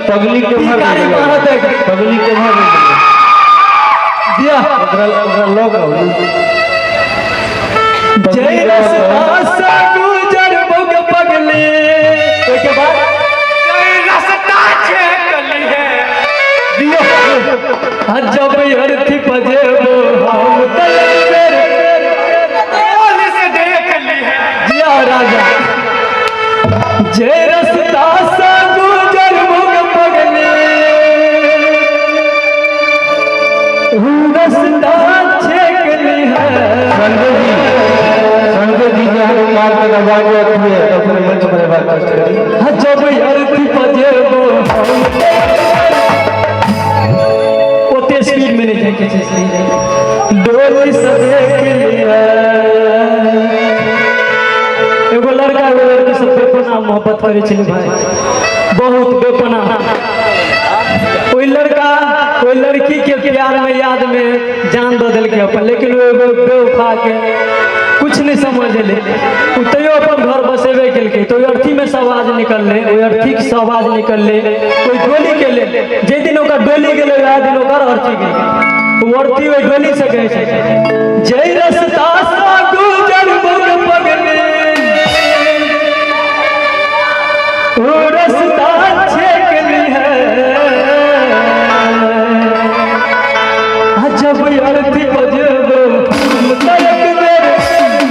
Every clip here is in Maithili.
पगली के भर भिखारी मारत है। पगली के भर दिया ओकरा ओकरा लग आउ। जय रस्ता से गुजर भोग पगले, ओहिके बाद रास्ता छेकली है। दियो। हाँ, जब अर्थी बजेबो हम तले मेरे डोल से देख ली है। जिया राजा। जे रस्ता से गुजर भोग पगले, ऊ रस्ता छेकली है। संजय जी, संजय जी के अहाँ काल तक आवाज अथी है तो अपने मंच पर बात करी। हाँ, जब अर्थी बजेबो हम ओते स्पीड में नहीं जाके छै, सही डोली से देख लिया। एगो लड़का एगो लड़की से बेपनाह मोहब्बत करै छलै भाई, बहुत बेपनाह। ओहि लड़का ओहि लड़की के प्यार में याद में जान दऽ देलकै अपन, लेकिन ओ एगो बेवफा के कुछ नहीं समझ एलै। ओ तैयो अपन घर बसेबे केलकै। तऽ ओहि अर्थीमे से आवाज निकललै, ओहि अर्थीके से आवाज निकललै ओहि डोलीके लेल। जाहि दिन ओकर डोली गेलै, वएह दिन ओकर अर्थी गेलै। ओ अर्थी ओहि डोली से कहै छै, जय रस्ता सा गुजर मुग पगले, ओ रस्ता छेकली है। जब अर्थी बजेबो हम तड़क मेरे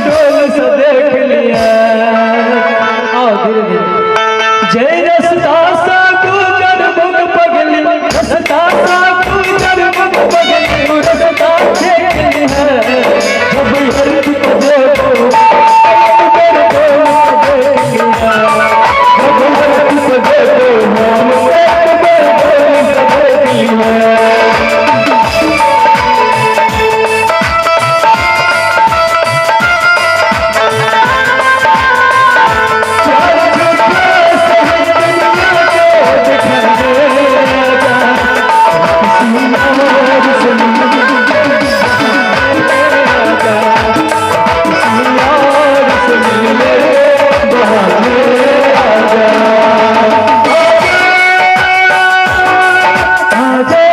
डोल से देख लिया। आओ धीरे धीरे। जय रस्ता सा गुजर मुग पगली, रस्ता सा गुजर मुग पगली, ओ रस्ता छेकली है। जब अर्थी बजेबो तड़क मेरे डोल से देख लिया। जब अर्थी बजेबो हम तड़क मेरे डोल से देख लिया। चार झूठे सही दुनिया को दिखा देगा, किसी और से मिलने आजा, किसी और से मिलने बहाने आजा, आजा,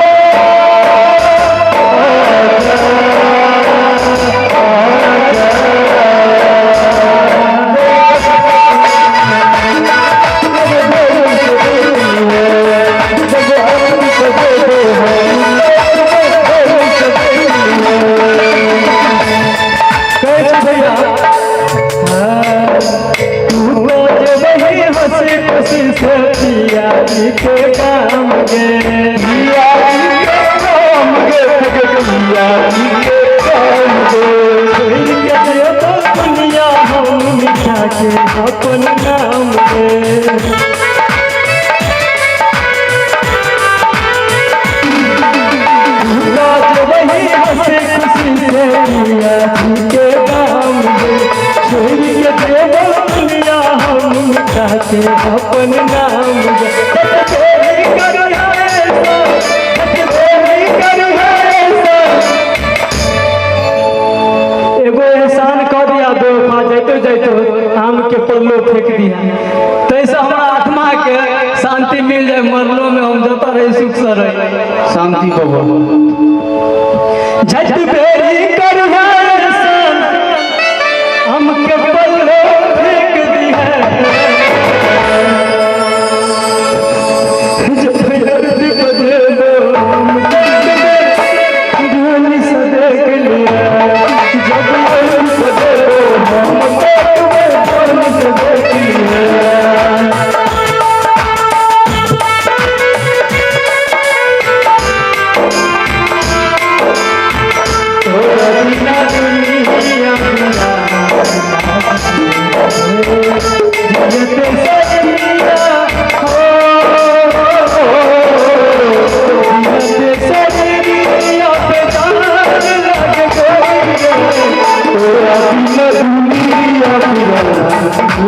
कहै छै भैया, तू तो वही हंसी खुशी से पिया जी के काम गे, पिया जी के काम गे, पिया जी के काम गे। छोड़ के दे तो दुनिया हम मिटा के अपन नाम गे। तू तो वही हंसी खुशी से पिया जी के काम गे, छोड़ के दे दुनिया हम मिटा के अपन नाम गे। तेरी करू ऐसा, तेरी करू ऐसा। एगो एहसान कऽ दिया बेवफा, जैतो जैतो आम के पल्लो फेंक दिया, तैसे हमरा आत्मा के शांति मिल जाए। मरलो में हम जतऽ रही सुख से रही। शांति पबो। झट बेरी करू एहसान, आम के पल्लो फेंक दिया। जब अर्थी बजेबो हम डोली से देख लिया। जब अर्थी बजेबो हम डोली से देख लिया। तोरा बिना दुनिया जियते सजनिया हो, जियते सजनिया पे जान लग गई रे। तोरा बिना दुनिया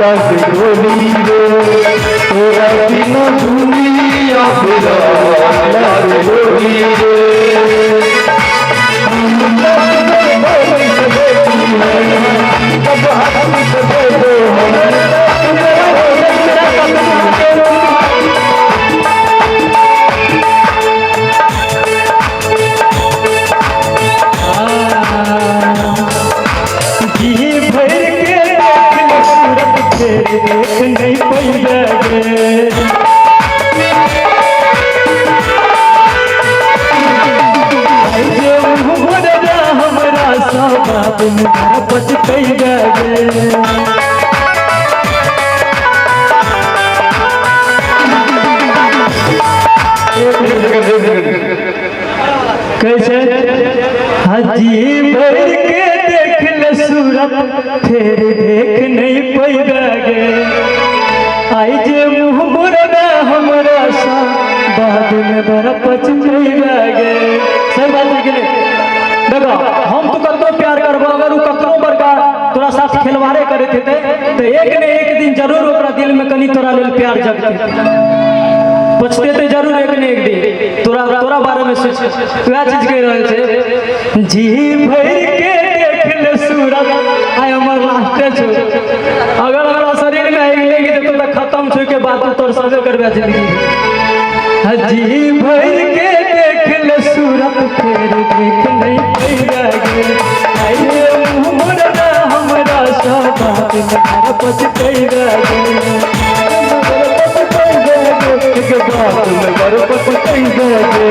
लग गोली रे, तोरा बिना दुनिया लग गोली रे। सँ बाद में बड़ा पछतैबे गे। एक सेकंड, एक सेकंड। कैसे हजी भर के देख ले सूरत, फिर देख नहीं पैबे गे। आई जे मुँह मुड़बे हमरा सा, बाद में बड़ा पछतैबे गे। सही बात है कि नहीं? देखो, हम तो कतनो प्यार करबो, अगर उ कतनो बड़का तोरा साथ खेलवाड़े करैत हेतै तऽ एक ने एक दिन जरूर ओकरा दिल में कनि तोरा लेल प्यार जगतै, पछतेतै जरूर एक ने एक दिन तोरा तोरा बारे में सोच। वएह चीज कहि रहल छै, जी भरि के देख ले सूरत। आइ हमर लास्टे छौ, अगर हमरा शरीर में आगि लागि जेतौ तऽ खत्म छौ के बात, तोर सबे करबे जिंदगी। जी भरि के देख ले सूरत, फेर देख नहीं पैबे गे। आइ रे मुँह मोड़ना हमरा सब बात में पछतैबे गे, पछतैबे गे, एक बात में बड़ पछतैबे गे।